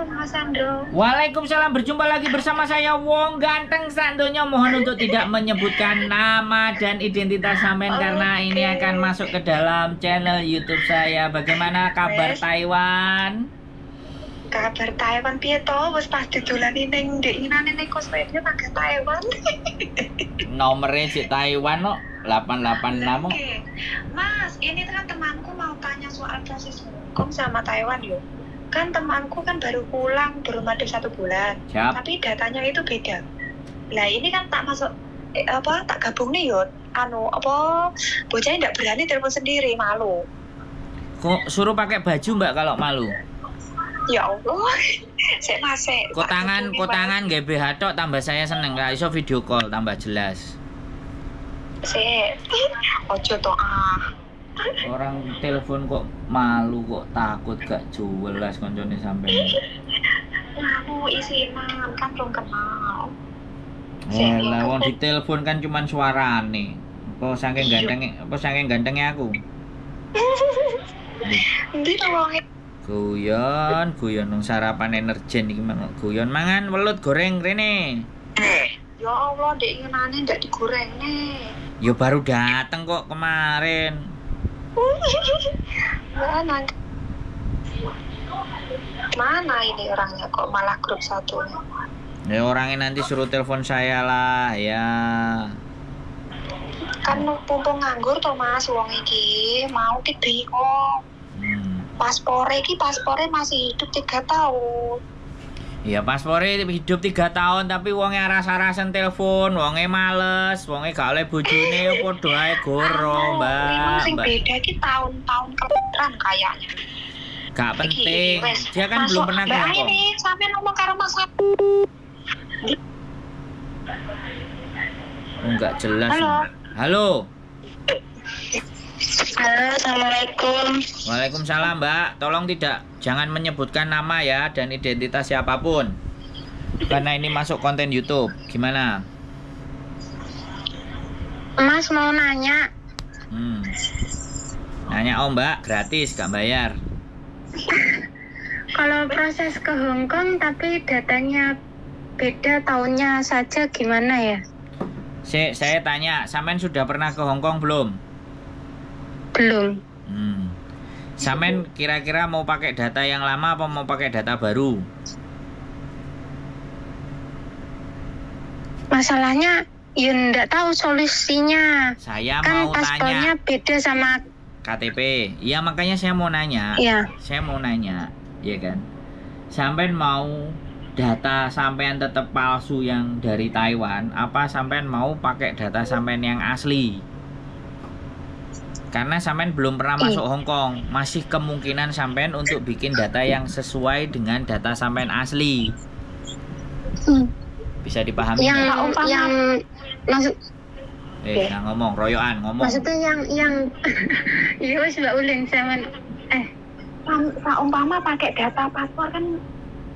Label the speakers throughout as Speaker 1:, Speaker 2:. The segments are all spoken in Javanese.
Speaker 1: Assalamualaikum Mas Andro.
Speaker 2: Waalaikumsalam, berjumpa lagi bersama saya Wong Ganteng Sandonya. Mohon untuk tidak menyebutkan nama dan identitas sampean karena ini akan masuk ke dalam channel YouTube saya. Bagaimana kabar Taiwan?
Speaker 1: Kabar Taiwan piye to? Wis pas didolani ning ndek inane ning kosmednya pakai Taiwan.
Speaker 2: Nomornya si Taiwan no 886.
Speaker 1: Oke. Mas, ini kan temanku mau tanya soal proses hukum sama Taiwan yo. Kan temanku kan baru pulang, baru madep 1 bulan.
Speaker 2: Siap.
Speaker 1: Tapi datanya itu beda. Lah ini kan tak masuk tak gabung nih yo. Anu apa bocahnya ndak berani telepon sendiri, malu.
Speaker 2: Kok suruh pakai baju Mbak kalau malu?
Speaker 1: Ya Allah. Sik Mas, sik.
Speaker 2: Kotangan GBH tok tambah saya seneng, lah iso video call tambah jelas.
Speaker 1: Sik. Ojo to ah.
Speaker 2: Orang telepon kok malu, kok takut, gak jelas koncone sampean.
Speaker 1: Malu isinan kan belum kenal.
Speaker 2: Lah wong ditelepon kan cuman suarane. Apa saking gantenge, aku?
Speaker 1: Endi to wonge?
Speaker 2: Guyon, guyon nang sarapan energen iki mang guyon mangan welut goreng rene.
Speaker 1: Ya Allah, ndek ingenane ndak digorengne.
Speaker 2: Ya baru dateng kok kemarin.
Speaker 1: Mana? Mana ini orangnya kok malah grup satunya?
Speaker 2: Ya orangnya nanti suruh telepon saya lah ya.
Speaker 1: Kan mumpung nganggur toh Mas wong iki mau ki bingung. Paspore iki paspore masih hidup 3 tahun.
Speaker 2: Iya paspore hidup 3 tahun tapi wonge aras-arasen telepon, wonge males, wonge gak oleh bojone padha ae goro, Mbak.
Speaker 1: Memang sing beda iki tahun-tahun kelahiran kayaknya.
Speaker 2: Gak penting. Dia kan belum pernah ke Hongkong.
Speaker 1: Ini sampean ngomong karo Mas.
Speaker 2: Enggak jelas.
Speaker 1: Halo.
Speaker 2: Halo.
Speaker 3: Halo, assalamualaikum.
Speaker 2: Waalaikumsalam, Mbak. Tolong jangan menyebutkan nama ya dan identitas siapapun. Karena ini masuk konten YouTube. Gimana?
Speaker 3: Mas mau nanya.
Speaker 2: Nanya om, Mbak, gratis, gak bayar.
Speaker 3: Kalau proses ke Hong Kong tapi datanya beda tahunnya saja gimana ya?
Speaker 2: Saya tanya, sampean sudah pernah ke Hong Kong belum?
Speaker 3: Belum.
Speaker 2: Sampean kira-kira mau pakai data yang lama apa mau pakai data baru?
Speaker 3: Masalahnya ya nggak tahu solusinya.
Speaker 2: Saya
Speaker 3: kan
Speaker 2: mau tanya.
Speaker 3: Paspornya beda sama
Speaker 2: KTP. Iya makanya saya mau nanya.
Speaker 3: Iya.
Speaker 2: Saya mau nanya, ya kan? Sampean mau data sampean tetap palsu yang dari Taiwan, apa sampean mau pakai data sampean yang asli? Karena sampean belum pernah masuk Hong Kong, masih kemungkinan sampean untuk bikin data yang sesuai dengan data sampean asli. Bisa dipahami?
Speaker 3: Yang maksud
Speaker 2: nggak ngomong, royoan ngomong.
Speaker 3: Maksudnya yang ya wis Mbak Ulin sampean
Speaker 1: umpama pakai data paspor kan,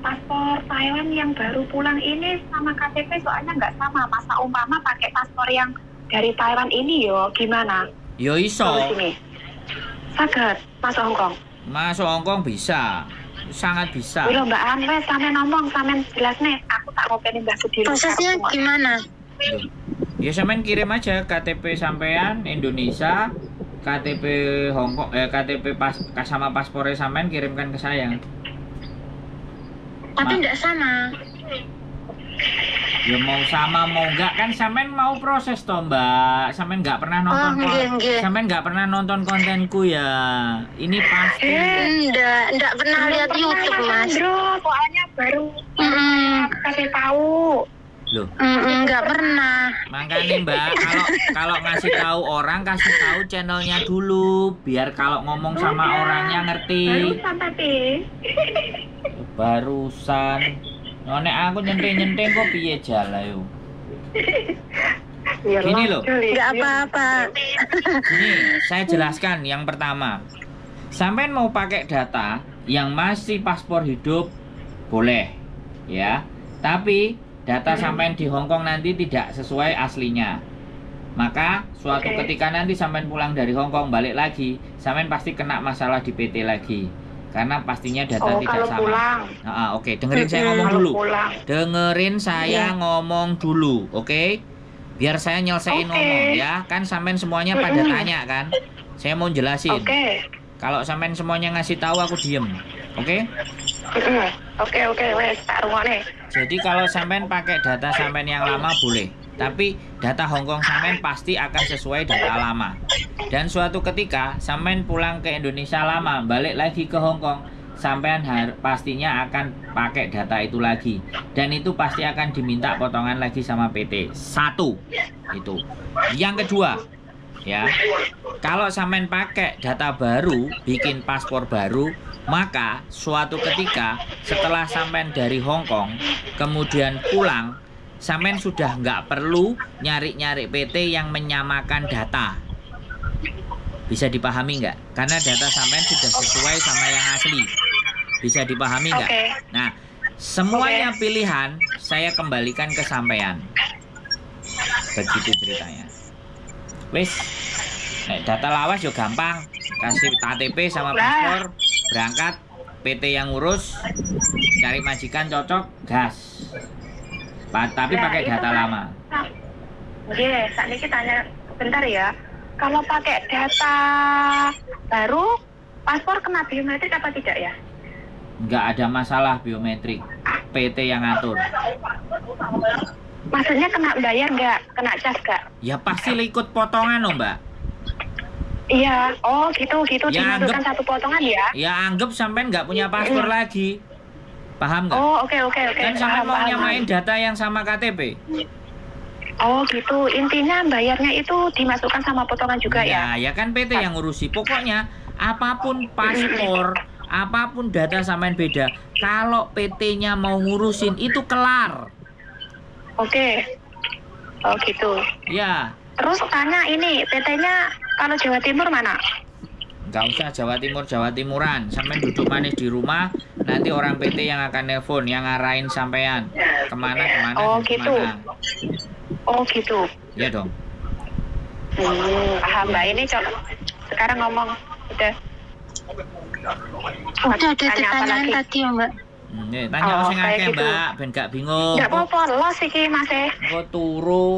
Speaker 1: paspor Taiwan yang baru pulang ini sama KTP soalnya nggak sama. Masa umpama pakai paspor yang dari Taiwan ini yo gimana?
Speaker 2: Yo iso.
Speaker 1: Saged masuk Hong Kong.
Speaker 2: Masuk Hong Kong bisa. Sangat bisa.
Speaker 1: Lho Mbak An, wes sampean ngomong, sampean jelas nih, aku tak ngopeni Mbak Sudi.
Speaker 3: Prosesnya gimana?
Speaker 2: Loh. Ya sampean kirim aja KTP sampean Indonesia, KTP Hong Kong, KTP pas sama paspornya sampean kirimkan ke saya.
Speaker 3: Tapi enggak sama.
Speaker 2: Ya mau sama mau enggak kan sampean mau proses toh Mbak. Sampean enggak pernah nonton sampean enggak pernah nonton kontenku ya. Ini pasti.
Speaker 3: Enggak pernah lihat YouTube Mas.
Speaker 1: Bro, soalnya baru kasih tahu.
Speaker 2: Loh.
Speaker 3: Enggak pernah.
Speaker 2: Makanya Mbak, kalau ngasih tahu orang kasih tahu channelnya dulu biar kalau ngomong sama orangnya ngerti.
Speaker 1: Barusan tadi.
Speaker 2: Barusan. No, nek aku nyenting-nyenting kok piye jala yo. Gini loh.
Speaker 3: Enggak apa-apa.
Speaker 2: Gini, saya jelaskan yang pertama. Sampean mau pakai data yang masih paspor hidup boleh, ya. Tapi data sampean di Hong Kong nanti tidak sesuai aslinya. Maka suatu ketika nanti sampean pulang dari Hong Kong balik lagi, sampean pasti kena masalah di PT lagi. Karena pastinya data
Speaker 1: Oh,
Speaker 2: tidak
Speaker 1: kalau
Speaker 2: sama.
Speaker 1: pulang.
Speaker 2: Ah, oke, dengerin saya ngomong
Speaker 1: Kalau
Speaker 2: dulu.
Speaker 1: pulang.
Speaker 2: Dengerin saya
Speaker 1: Iya.
Speaker 2: ngomong dulu, oke? Biar saya nyelesain
Speaker 1: Oke.
Speaker 2: ngomong ya. Kan sampean semuanya pada tanya kan? Saya mau jelasin.
Speaker 1: Oke.
Speaker 2: Kalau sampean semuanya ngasih tahu, aku diem. Oke?
Speaker 1: Oke, wes tak rungokne.
Speaker 2: Jadi kalau sampean pakai data sampean yang lama boleh, tapi data Hongkong sampean pasti akan sesuai data lama. Dan suatu ketika sampean pulang ke Indonesia lama, balik lagi ke Hongkong, sampean pastinya akan pakai data itu lagi. Dan itu pasti akan diminta potongan lagi sama PT. Satu, itu. Yang kedua, ya, kalau sampean pakai data baru, bikin paspor baru, maka suatu ketika setelah sampean dari Hong Kong kemudian pulang, sampean sudah nggak perlu nyari-nyari PT yang menyamakan data. Bisa dipahami nggak? Karena data sampean sudah sesuai sama yang asli. Bisa dipahami nggak?
Speaker 1: Oke.
Speaker 2: Nah, semuanya pilihan saya kembalikan ke sampean. Begitu ceritanya. Wis, nek data lawas yo gampang. Kasih KTP sama paspor, berangkat, PT yang ngurus, cari majikan cocok, gas. Tapi
Speaker 1: Nah,
Speaker 2: pakai
Speaker 1: itu
Speaker 2: data
Speaker 1: kan-
Speaker 2: lama.
Speaker 1: Oke, saat ini tanya bentar ya. Kalau pakai data baru, paspor kena biometrik apa tidak ya?
Speaker 2: Nggak ada masalah biometrik. PT yang ngatur.
Speaker 1: Maksudnya kena bayar nggak? Kena cas nggak?
Speaker 2: Ya pasti ikut potongan loh, Mbak.
Speaker 1: Iya. Oh gitu gitu,
Speaker 2: Ya,
Speaker 1: dimasukkan satu potongan ya?
Speaker 2: Ya anggap sampean nggak punya paspor lagi. Paham nggak?
Speaker 1: Oh, oke.
Speaker 2: Kan sampean
Speaker 1: Paham,
Speaker 2: mau
Speaker 1: paham,
Speaker 2: nyamain
Speaker 1: paham.
Speaker 2: data yang sama KTP.
Speaker 1: Oh gitu. Intinya bayarnya itu dimasukkan sama potongan juga ya?
Speaker 2: Ya, ya kan PT yang ngurusi. Pokoknya apapun paspor, apapun data sampean beda. Kalau PT-nya mau ngurusin itu kelar.
Speaker 1: Oke. Oh gitu.
Speaker 2: Ya,
Speaker 1: Terus tanya ini PT-nya kalau Jawa Timur mana?
Speaker 2: Nggak usah Jawa Timur, Jawa Timuran. Sampean duduk manis di rumah, nanti orang PT yang akan nelpon, yang ngarahin sampean kemana kemana
Speaker 1: Oh,
Speaker 2: dan
Speaker 1: gitu.
Speaker 2: kemana.
Speaker 1: Oh gitu.
Speaker 2: Ya dong.
Speaker 1: Paham Mbak, ini coba sekarang ngomong udah.
Speaker 3: Udah ada
Speaker 1: Tanya apa
Speaker 3: pertanyaan
Speaker 1: lagi?
Speaker 3: tadi ya, Mbak.
Speaker 2: Tanya
Speaker 1: Oh,
Speaker 2: sing
Speaker 1: kayak
Speaker 2: akeh,
Speaker 1: gitu.
Speaker 2: Mbak, ben gak bingung.
Speaker 1: Nggak apa-apa, los iki Mas e.
Speaker 2: Engko turu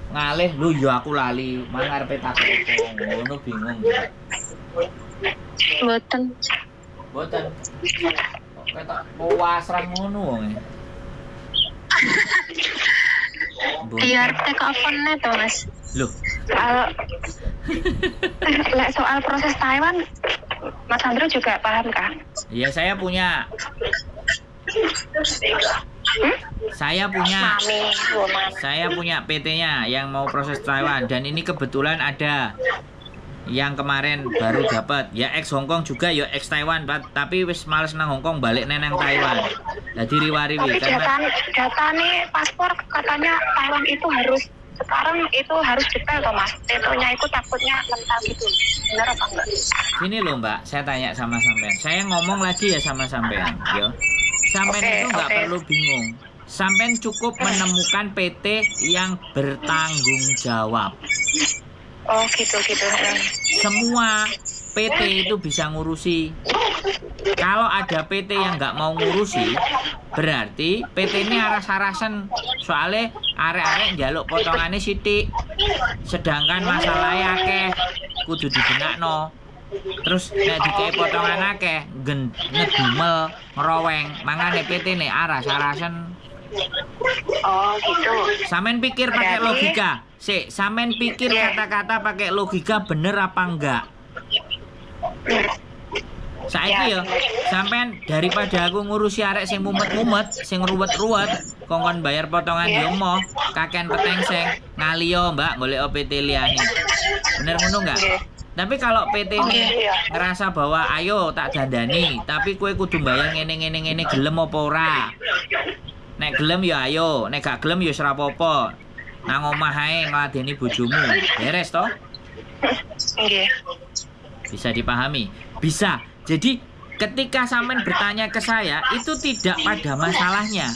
Speaker 2: ngalih lho ya aku lali, mang arepe takok apa ngono bingung.
Speaker 3: Mboten.
Speaker 2: Mboten. Kok ketok pasrah ngono wonge. Mboten.
Speaker 3: Biar take off-nya toh, Mas.
Speaker 2: Loh,
Speaker 1: Soal lek soal proses Taiwan, Mas Andro juga paham kah?
Speaker 2: Ya saya punya. Saya punya.
Speaker 1: Mami, oh, mami.
Speaker 2: Saya punya PT-nya yang mau proses Taiwan dan ini kebetulan ada yang kemarin baru dapat ya, ex Hongkong juga ya, ex Taiwan, tapi wis males nang Hongkong, balik nang Taiwan. Jadi riwa-riwi
Speaker 1: Tapi
Speaker 2: karena
Speaker 1: data data nih paspor katanya Taiwan itu harus sekarang itu harus detail toh Mas. Tentunya itu takutnya mental gitu. Benar apa enggak?
Speaker 2: Gini loh, Mbak, saya tanya sama sampean. Saya ngomong lagi ya sama sampean, yo. Sampean itu nggak perlu bingung. Sampean cukup menemukan PT yang bertanggung jawab.
Speaker 1: Oh gitu gitu.
Speaker 2: Semua PT itu bisa ngurusi. Kalau ada PT yang nggak mau ngurusi, berarti PT ini aras-arasen. Soalnya arek-arek njaluk potongannya sithik. Sedangkan masalahnya akeh, kudu dibenakno. Terus nek dikei potongan akeh, ngedumel, ngeroweng, mangane PT nih aras-arasen.
Speaker 1: Oh gitu.
Speaker 2: Sampean pikir pakai logika. Sik, sampean pikir kata-kata pakai logika, bener apa enggak? Saiki ya, sampean daripada aku ngurusi arek sing mumet-mumet, sing ruwet-ruwet, kongkon bayar potongan yo moh, kakean petengseng, ngaliyo Mbak, golek PT liyane. Bener ngono enggak? Tapi kalau PT ini ngerasa bahwa ayo tak dandani, tapi kowe kudu bayar ngene ngene ngene, gelem apa ora? Nek gelem ya ayo, nek gak gelem ya wis ora apa-apa. Nang omah ae ngladeni bojomu. Beres toh?
Speaker 1: Nggih.
Speaker 2: Bisa dipahami? Bisa. Jadi ketika sampean bertanya ke saya itu tidak pada masalahnya.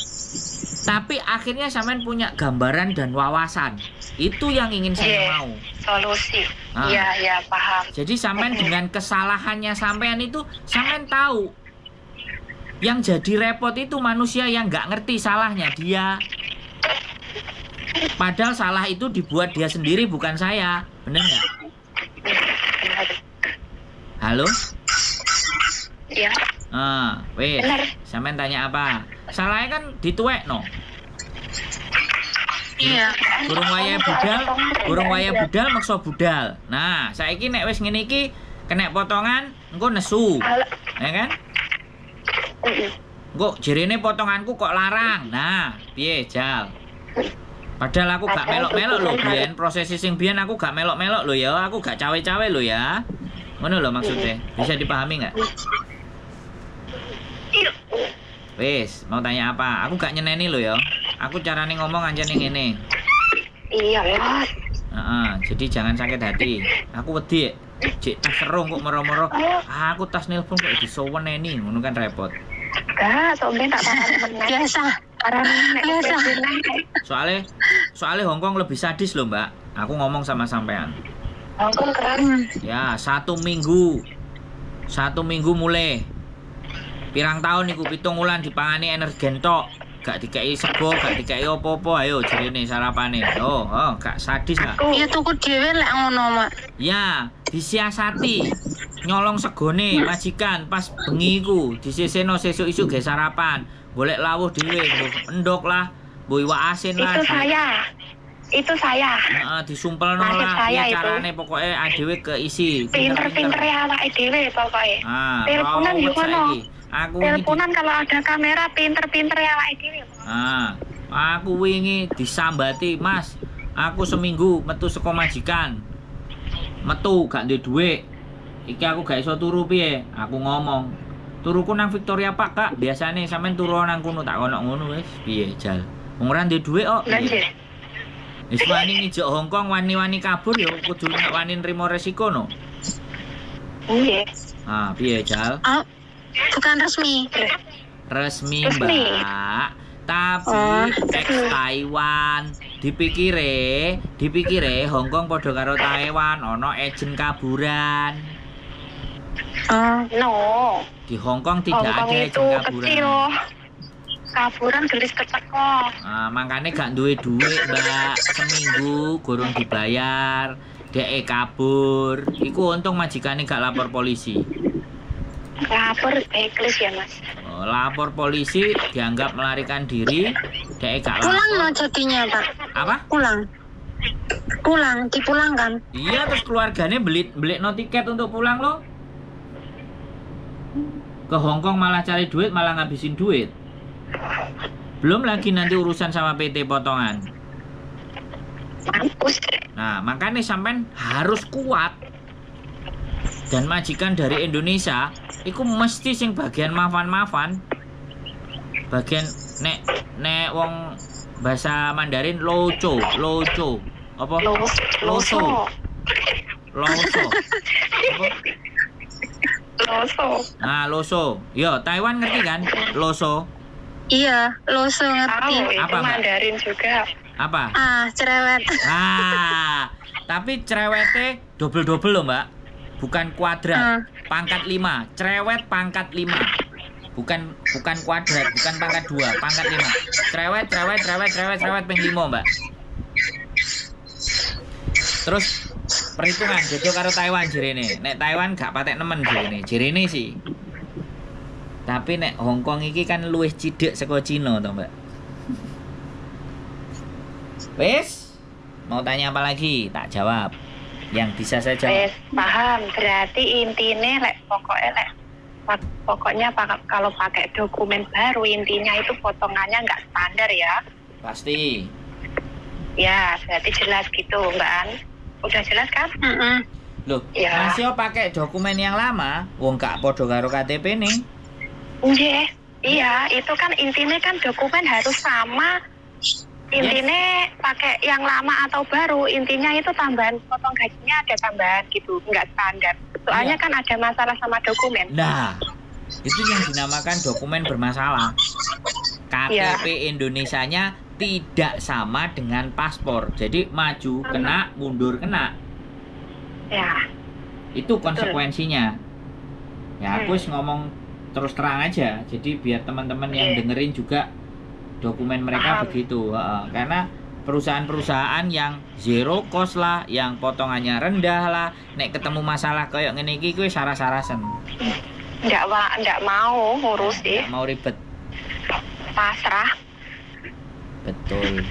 Speaker 2: Tapi akhirnya sampean punya gambaran dan wawasan. Itu yang ingin saya mau.
Speaker 1: Solusi.
Speaker 2: Ah.
Speaker 1: Iya, iya, paham.
Speaker 2: Jadi sampean dengan kesalahannya sampean itu sampean tahu Yang jadi repot itu manusia yang nggak ngerti salahnya dia. Padahal salah itu dibuat dia sendiri, bukan saya. Bener nggak? Halo?
Speaker 1: Iya.
Speaker 2: Ah, wes.
Speaker 1: Bener.
Speaker 2: Sampean tanya apa? Salahnya kan dituwekno.
Speaker 3: Iya.
Speaker 2: Durung wayahe budal, durung wayahe budal maksa budal. Nah, saiki nek wis ngene iki kena potongan, engko nesu.
Speaker 1: Halo.
Speaker 2: Ya kan? Engko jerene potonganku kok larang. Nah, piye jal? Padahal aku gak
Speaker 1: Padahal
Speaker 2: melok-melok lho
Speaker 1: dokumen
Speaker 2: biyen, prosesi sing biyen aku gak melok-melok lho ya, aku gak cawe-cawe lho ya. Ngono lho maksudnya. Bisa dipahami nggak? Wis, mau tanya apa? Aku gak nyeneni lho ya. Aku carane ngomong ancene ngene.
Speaker 1: Iya, Mas.
Speaker 2: Heeh, jadi jangan sakit hati. Aku wedi. Cek tas serung kok moro-moro. Aku tas nelpon kok disoweneni, ngono kan repot.
Speaker 1: Gak, somben tak parani meneh.
Speaker 3: Biasa.
Speaker 1: Parani nek
Speaker 3: Biasa.
Speaker 1: kepentingan.
Speaker 2: Soalnya soalnya Hongkong lebih sadis loh, Mbak. Aku ngomong sama sampean.
Speaker 1: Hongkong keras.
Speaker 2: Ya, satu minggu. Satu minggu mulai. Pirang tahun iku 7 wulan dipangani energen tok. Gak dikei sego, gak dikei opo-opo, ayo jerene sarapane. Oh, gak sadis gak?
Speaker 1: Aku
Speaker 3: Ya tuku dhewe lek ngono, Mak.
Speaker 2: Ya, disiasati. Nyolong segone majikan pas bengi iku, disisihno sesuk isuk gawe sarapan. Golek lawuh dhewe, mbuh endok lah, mbuh iwak asin lah.
Speaker 1: Itu saya. Itu saya.
Speaker 2: Heeh, disumpelno
Speaker 1: Nasib
Speaker 2: lah.
Speaker 1: saya
Speaker 2: Piye
Speaker 1: itu.
Speaker 2: carane pokoke adewe keisi.
Speaker 1: Pinter-pinter ya awake dhewe pokoke.
Speaker 2: Ah,
Speaker 1: Teleponan
Speaker 2: rawat
Speaker 1: yo ngono.
Speaker 2: saiki. Aku wingi
Speaker 1: Teleponan kalau ada kamera pinter-pinter ya awake dhewe.
Speaker 2: Ah, aku wingi disambati, "Mas, aku seminggu metu saka majikan. Metu gak duwe dhuwit. Iki aku gak iso turu piye?" Aku ngomong, "Turuku nang Victoria Park, Kak. Biasane sampean turu nang kono tak kono ngono wis." Piye jal? Wong ora duwe dhuwit kok.
Speaker 1: Lah
Speaker 2: Piye?
Speaker 1: nggih.
Speaker 2: Wis wani ngijok Hongkong, wani-wani kabur ya kudu wani nrimo resiko no.
Speaker 1: Nggih.
Speaker 2: Ah, piye jal?
Speaker 3: Oh, bukan resmi.
Speaker 2: Resmi,
Speaker 1: Resmi.
Speaker 2: Mbak. Tapi
Speaker 3: Oh.
Speaker 2: ex Taiwan dipikire, dipikire Hongkong padha karo Taiwan, ono agent kaburan.
Speaker 3: Oh,
Speaker 1: No.
Speaker 2: Di Hongkong tidak
Speaker 1: Hongkong
Speaker 2: ada
Speaker 1: itu
Speaker 2: agent kaburan.
Speaker 1: kecil. Kaburan gelis keteko.
Speaker 2: Ah, makanya gak duwe duit, Mbak. Seminggu gorong dibayar, dhek kabur. Iku untung majikane gak lapor polisi.
Speaker 1: Lapor backlist ya, Mas.
Speaker 2: Oh, lapor polisi dianggap melarikan diri, dhek gak
Speaker 3: pulang no
Speaker 2: lapor.
Speaker 3: jadinya, Pak.
Speaker 2: Apa?
Speaker 3: Pulang. Pulang, dipulangkan.
Speaker 2: Iya, terus keluarganya beli beli no tiket untuk pulang loh. Ke Hongkong malah cari duit, malah ngabisin duit. Belum lagi nanti urusan sama PT potongan.
Speaker 1: Mampus.
Speaker 2: Nah, makanya sampean harus kuat. Dan majikan dari Indonesia iku mesti sing bagian mafan-mafan. Bagian nek nek wong bahasa Mandarin loco, loco. Apa?
Speaker 1: Los,
Speaker 2: Loso.
Speaker 1: loso.
Speaker 2: Loso. Apa?
Speaker 1: Loso.
Speaker 2: Nah, loso. Yo, Taiwan ngerti kan? Loso.
Speaker 3: Iya, loso ngerti.
Speaker 1: Tahu itu
Speaker 2: Apa, Mbak?
Speaker 1: Mandarin juga.
Speaker 2: Apa?
Speaker 3: Ah, cerewet.
Speaker 2: Ah, tapi cerewetnya double-double loh, Mbak. Bukan kuadrat, pangkat 5. Cerewet pangkat 5. Bukan bukan kuadrat, bukan pangkat 2, pangkat 5. Cerewet, cerewet, cerewet, cerewet, cerewet ping 5, Mbak. Terus perhitungan beda karo Taiwan jerene. Nek Taiwan gak patek nemen jerene. Jerene sih. Tapi nek Hong Kong iki kan luwih cidek saka Cina to, Mbak. Wis, mau tanya apa lagi? Tak jawab. Yang bisa saya jawab.
Speaker 1: Wes, paham. Berarti intinya lek pokoknya lek pokoknya kalau pakai dokumen baru intinya itu potongannya nggak standar ya.
Speaker 2: Pasti.
Speaker 1: Ya, berarti jelas gitu, Mbak An. Udah jelas kan?
Speaker 3: Mm-mm.
Speaker 2: Loh,
Speaker 1: Ya.
Speaker 2: masih pakai dokumen yang lama, wong gak podo karo KTP nih.
Speaker 1: Nggih. Iya, itu kan intinya kan dokumen harus sama. Intinya pakai yang lama atau baru, intinya itu tambahan potong gajinya ada tambahan gitu, nggak standar. Soalnya
Speaker 2: Iya.
Speaker 1: kan ada masalah sama dokumen.
Speaker 2: Nah, itu yang dinamakan dokumen bermasalah. KTP Indonesianya tidak sama dengan paspor. Jadi maju kena, mundur kena.
Speaker 1: Ya,
Speaker 2: Itu konsekuensinya. Ya, aku wis ngomong terus terang aja. Jadi biar teman-teman yang dengerin juga dokumen mereka
Speaker 1: Paham.
Speaker 2: Begitu. Heeh, karena perusahaan-perusahaan yang zero cost lah, yang potongannya rendah lah, nek ketemu masalah kayak ngene iki kuwi saras-sarasen.
Speaker 1: Nggak mau ngurus sih,
Speaker 2: Nggak mau ribet.
Speaker 1: Pasrah.
Speaker 2: Betul.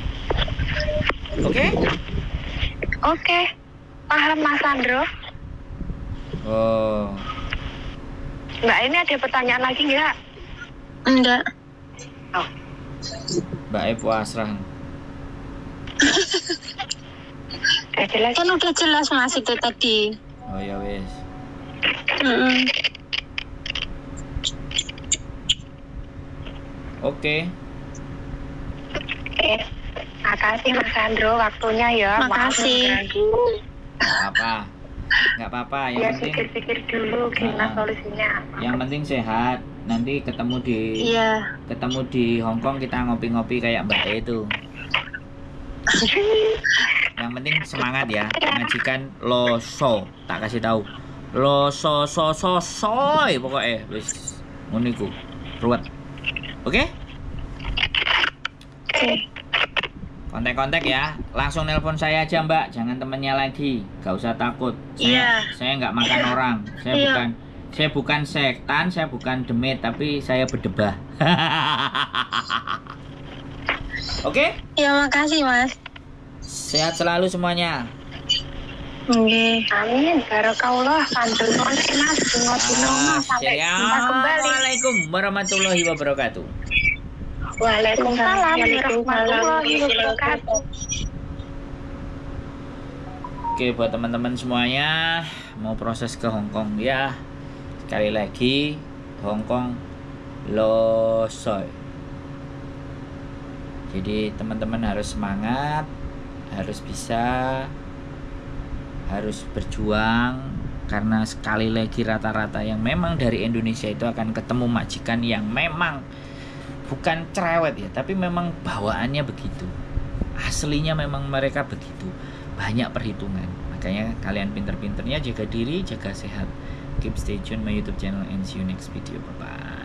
Speaker 2: Oke?
Speaker 1: Oke, paham Mas Sandro.
Speaker 2: Oh,
Speaker 1: Mbak ini ada pertanyaan lagi nggak?
Speaker 3: Enggak.
Speaker 2: Mbak E pasrah.
Speaker 1: Udah jelas.
Speaker 3: Kan udah jelas Mas itu tadi.
Speaker 2: Oh ya wis.
Speaker 3: Mm-mm.
Speaker 2: Oke.
Speaker 1: Oke. Makasih Mas Sandro waktunya ya. Maaf
Speaker 3: Makasih.
Speaker 1: mengganggu.
Speaker 2: Nggak apa-apa. Nggak apa-apa, yang
Speaker 1: Ya
Speaker 2: penting
Speaker 1: pikir-pikir dulu gimana
Speaker 2: Ah.
Speaker 1: solusinya.
Speaker 2: yang penting sehat. Nanti ketemu di
Speaker 3: Iya.
Speaker 2: ketemu di Hong Kong, kita ngopi-ngopi kayak Mbak E itu. Yang penting semangat ya. Majikan loso, tak kasih tahu. Loso so so soy pokoknya wis ngono iku. Ruwet. Oke?
Speaker 1: Oke.
Speaker 2: Kontak-kontak ya. Langsung nelpon saya aja, Mbak. Jangan temennya lagi. Gak usah takut. Saya
Speaker 3: Iya.
Speaker 2: saya nggak makan orang. Saya
Speaker 3: Iya.
Speaker 2: bukan saya bukan sektan, saya bukan demit, tapi saya berdebah. Oke?
Speaker 3: Ya makasih Mas.
Speaker 2: Sehat selalu semuanya.
Speaker 3: Oke.
Speaker 1: Amin. Barokallah. Sandro Mas. Dungo-dungo Mas. Sampai jumpa kembali.
Speaker 2: Assalamualaikum warahmatullahi wabarakatuh.
Speaker 1: Waalaikumsalam warahmatullahi wabarakatuh.
Speaker 2: Oke, buat teman-teman semuanya mau proses ke Hong Kong ya. Sekali lagi Hong Kong losoy. Jadi teman-teman harus semangat, harus bisa, harus berjuang karena sekali lagi rata-rata yang memang dari Indonesia itu akan ketemu majikan yang memang bukan cerewet ya, tapi memang bawaannya begitu. Aslinya memang mereka begitu. Banyak perhitungan. Makanya kalian pinter-pinternya jaga diri, jaga sehat. Keep stay tune my YouTube channel and see you next video. Bye bye.